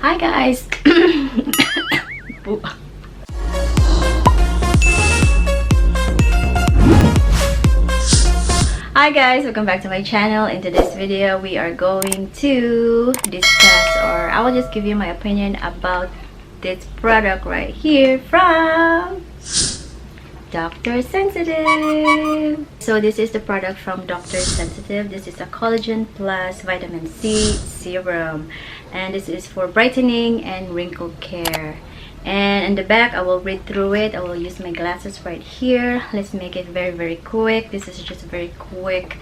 Hi guys! Hi guys! Welcome back to my channel. In today's video, we are going to discuss, or I will just give you my opinion about this product right here from Dr. Sensitive. So this is the product from Dr. Sensitive. This is a collagen plus vitamin C serum, and this is for brightening and wrinkle care. And in the back, I will read through it. I will use my glasses right here. Let's make it very quick. This is just a very quick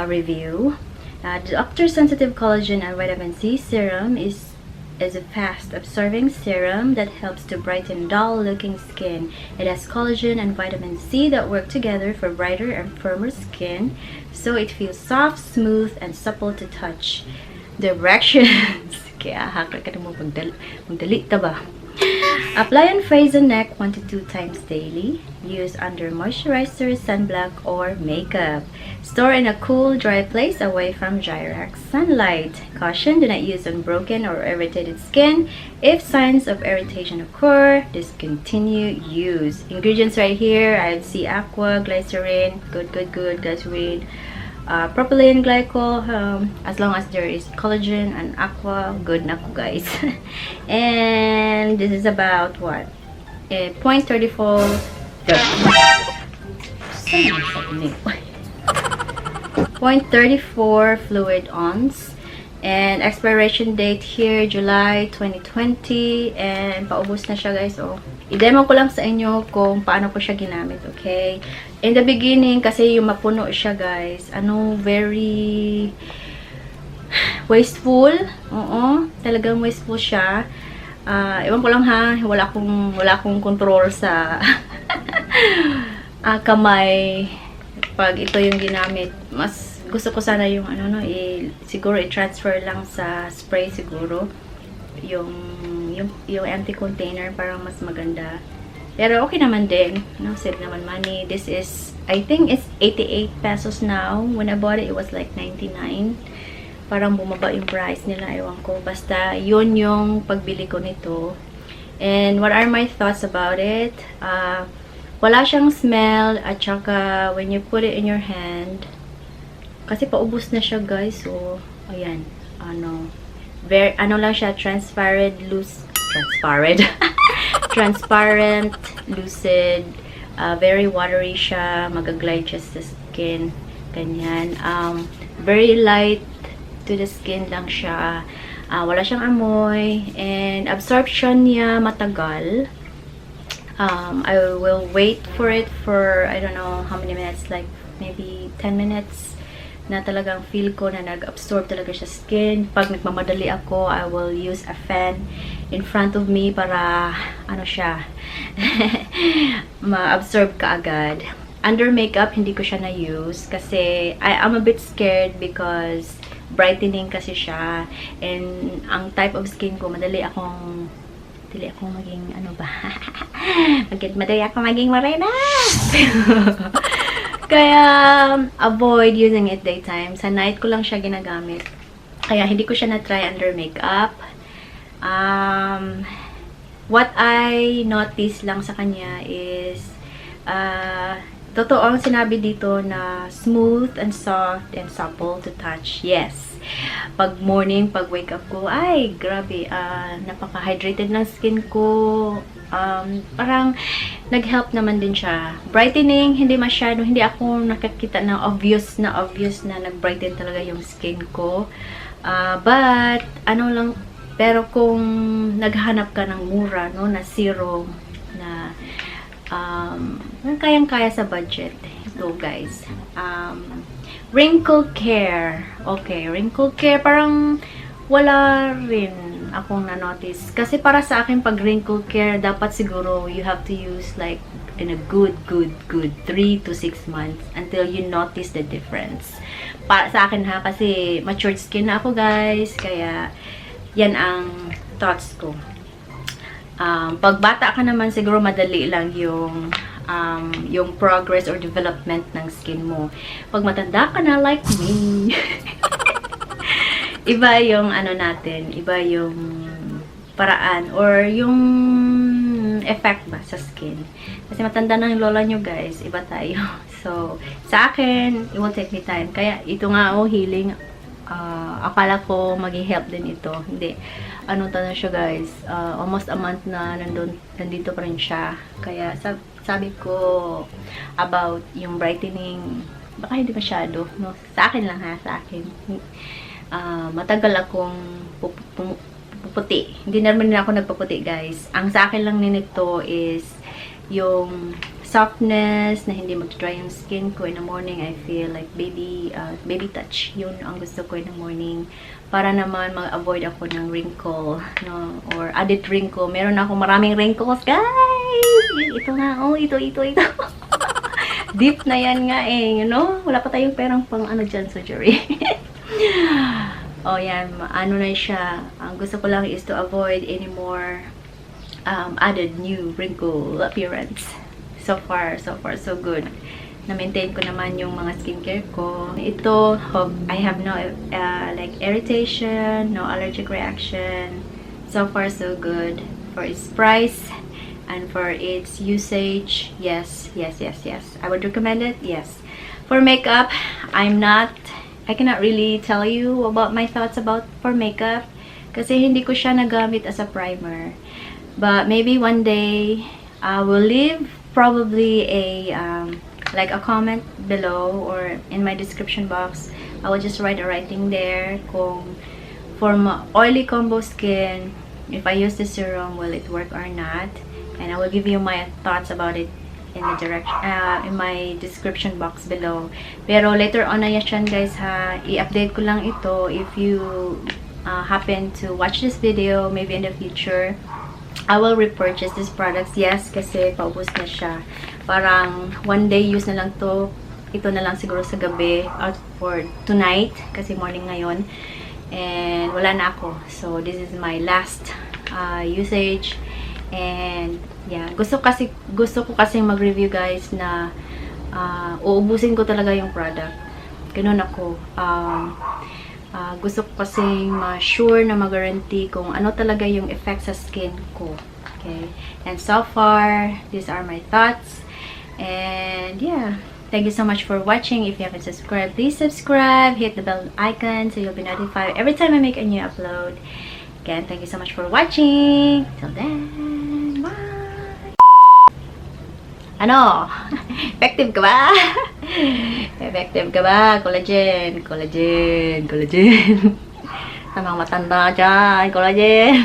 review. The Dr. Sensitive Collagen and Vitamin C Serum is a fast absorbing serum that helps to brighten dull looking skin. It has collagen and vitamin C that work together for brighter and firmer skin, so it feels soft, smooth, and supple to touch. Directions. Kaya hakal ka mo magdali ta ba? Apply on face and neck 1 to 2 times daily. Use under moisturizer, sunblock, or makeup. Store in a cool, dry place away from direct sunlight. Caution: do not use on broken or irritated skin. If signs of irritation occur, discontinue use. Ingredients right here: I see aqua, glycerin, good, glycerin, propylene glycol, as long as there is collagen and aqua, good na ko guys. And this is about what? 0.34 fluid ounce. And expiration date here, July 2020. And paubos na siya guys. Oh, i-demo ko lang sa inyo kung paano ko siya ginamit, okay? In the beginning, kasi yung mapuno siya guys, very wasteful. Oo, talagang wasteful siya. Ewan ko lang ha, wala akong control sa kamay pag ito yung ginamit. Mas gusto ko sana yung siguro i-transfer lang sa spray siguro. Yung empty container parang mas maganda. Pero okay naman din, no? Save naman money. This is, I think it's 88 pesos now. When I bought it, it was like 99. Parang bumaba yung price nila, ewan ko. Basta, yun yung pagbili ko nito. And what are my thoughts about it? Wala siyang smell, at saka when you put it in your hand, kasi paubos na siya guys. So, ayan. Ano lang siya, transparent, lucid, very watery siya, mag-glide siya sa skin, ganyan. Very light to the skin lang siya, wala siyang amoy, and absorption niya matagal. I will wait for it for, I don't know how many minutes, like maybe 10 minutes, na talagang feel ko na nag-absorb talaga siya skin. Pag nagmamadali ako, I will use a fan in front of me para siya ma-absorb ka agad. Under makeup, hindi ko siya na-use kasi I'm a bit scared because brightening kasi siya, and ang type of skin ko, madali akong maging madali akong maging morena. Kaya, avoid using it daytime. Sa night ko lang siya ginagamit. Kaya, hindi ko siya na-try under makeup. What I noticed lang sa kanya is, totoo ang sinabi dito na smooth and soft and supple to touch. Yes. Pag morning, pag wake up ko, ay, grabe, napaka-hydrated ng skin ko. Parang nag-help naman din siya. Brightening, hindi masyado, hindi ako nakakita na obvious na nag-brighten talaga yung skin ko. But, pero kung naghanap ka ng mura, no, na serum, na kayang-kaya sa budget, go guys. Wrinkle care. Okay, wrinkle care, parang wala rin akong na-notice. Kasi para sa akin, pag wrinkle care, dapat siguro you have to use like in a good 3 to 6 months until you notice the difference. Para sa akin ha, kasi matured skin na ako guys, kaya yan ang thoughts ko. Pag bata ka naman, siguro madali lang yung progress or development ng skin mo. Pag matanda ka na, like me, iba yung natin, iba yung paraan or yung effect ba sa skin. Kasi matanda na yung lola nyo guys, iba tayo. So, sa akin, it will take me time. Kaya ito nga healing. Akala ko mag-help din ito. Hindi. Ano to na siya guys, almost a month na nandito pa rin siya. Kaya sabi ko about yung brightening, baka hindi masyado. No? Sa akin lang ha, sa akin. Matagal akong puputi. Hindi naman ako nagpaputi guys. Ang sa akin lang nito is yung softness na hindi mag-dry yung skin ko in the morning. I feel like baby touch. Yun ang gusto ko in the morning. Para naman mag-avoid ako ng wrinkle, no? Or added wrinkle. Meron ako maraming wrinkles, guys! Ito nga, ito. Deep na yan nga eh, you know? Wala pa tayong perang pang dyan, surgery. Yan. Ano na siya. Ang gusto ko lang is to avoid any more added new wrinkle appearance. So far, so good. Na-maintain ko naman yung mga skincare ko. Ito, I have no like irritation, no allergic reaction. So far, so good. For its price and for its usage, yes. I would recommend it, yes. For makeup, I cannot really tell you about my thoughts for makeup. Kasi hindi ko siya nagamit as a primer. But maybe one day, I will leave probably like a comment below or in my description box. I will just write a writing there kung for oily combo skin, if I use the serum, will it work or not? And I will give you my thoughts about it in my description box below. Pero later on na yan guys ha, i-update ko lang ito if you happen to watch this video maybe in the future. I will repurchase these products. Yes, kasi paubos na siya. Parang one day use na lang to. Ito na lang siguro sa gabi or for tonight kasi morning ngayon. And wala na ako. So this is my last usage. And yeah, gusto ko kasi mag-review guys na uubusin ko talaga yung product. Ganun ako. Gusto ko kasi ma-sure na mag-guarantee kung ano talaga yung effect sa skin ko. Okay? And so far, these are my thoughts. And yeah, thank you so much for watching. If you haven't subscribed, please subscribe. Hit the bell icon so you'll be notified every time I make a new upload. Again, thank you so much for watching. Till then, bye! Ano? Effective ka ba? Effective ka ba? Collagen. Sa mga matanda dyan, collagen.